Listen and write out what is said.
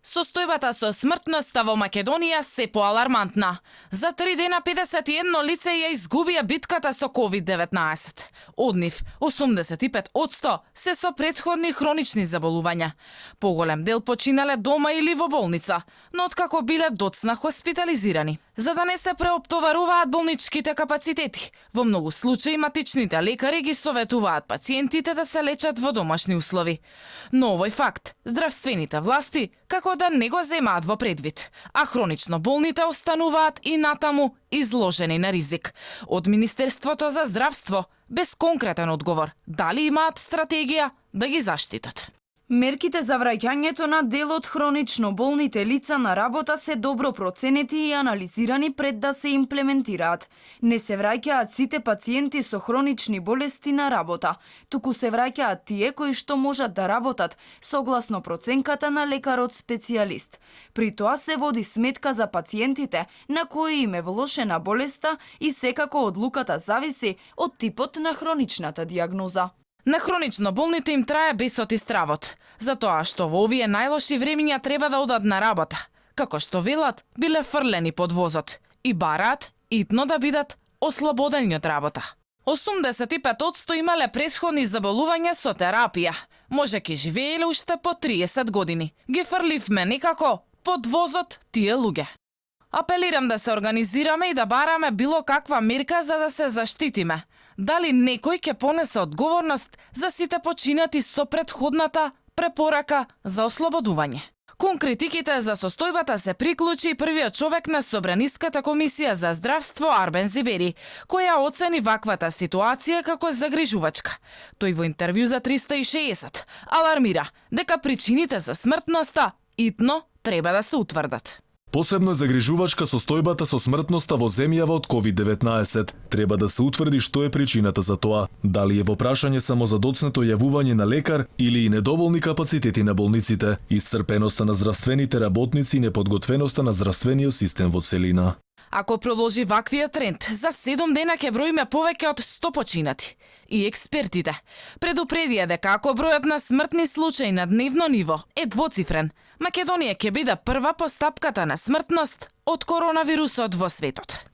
Состојбата со смртноста во Македонија се поалармантна. За 3 дена 51 лице ја изгубија битката со COVID-19. Од нив 85% се со претходни хронични заболувања. Поголем дел починале дома или во болница, но откако биле доцна хоспитализирани. За да не се преоптоваруваат болничките капацитети, во многу случаи матичните лекари ги советуваат пациентите да се лечат во домашни услови. Но овој факт здравствените власти како да не го земаат во предвид, а хронично болните остануваат и натаму изложени на ризик. Од Министерството за здравство без конкретен одговор дали имаат стратегија да ги заштитат. Мерките за враќањето на дел од хронично болните лица на работа се добро проценети и анализирани пред да се имплементираат. Не се враќаат сите пациенти со хронични болести на работа, туку се враќаат тие кои што можат да работат согласно проценката на лекарот специјалист. При тоа се води сметка за пациентите на кои им е влошена болеста и секако одлуката зависи од типот на хроничната дијагноза. На хронично болните им трае бесот и стравот, затоа што во овие најлоши времиња треба да одат на работа. Како што велат, биле фрлени под возот и бараат итно да бидат ослободени од работа. 85% имале претходни заболувања со терапија. Можеки живееле уште по 30 години. Ги фрливме некако под возот тие луѓе. Апелирам да се организираме и да бараме било каква мерка за да се заштитиме. Дали некој ќе понесе одговорност за сите починати со претходната препорака за ослободување? Кон критиките за состојбата се приклучи и првиот човек на Собраниската комисија за здравство Арбен Зибери, која оцени ваквата ситуација како загрижувачка. Тој во интервју за 360 алармира дека причините за смртноста итно треба да се утврдат. Посебно е загрижувачка состојбата со смртноста во земјава од COVID-19. Треба да се утврди што е причината за тоа. Дали е во прашање само за доцнето јавување на лекар или и недоволни капацитети на болниците, исцрпеноста на здравствените работници и неподготвеноста на здравствениот систем во целина. Ако продолжи ваквиот тренд, за 7 дена ќе броиме повеќе од 100 починати. И експертите предупредија дека ако бројот на смртни случаи на дневно ниво е двоцифрен, Македонија ќе биде прва по стапката на смртност од коронавирусот во светот.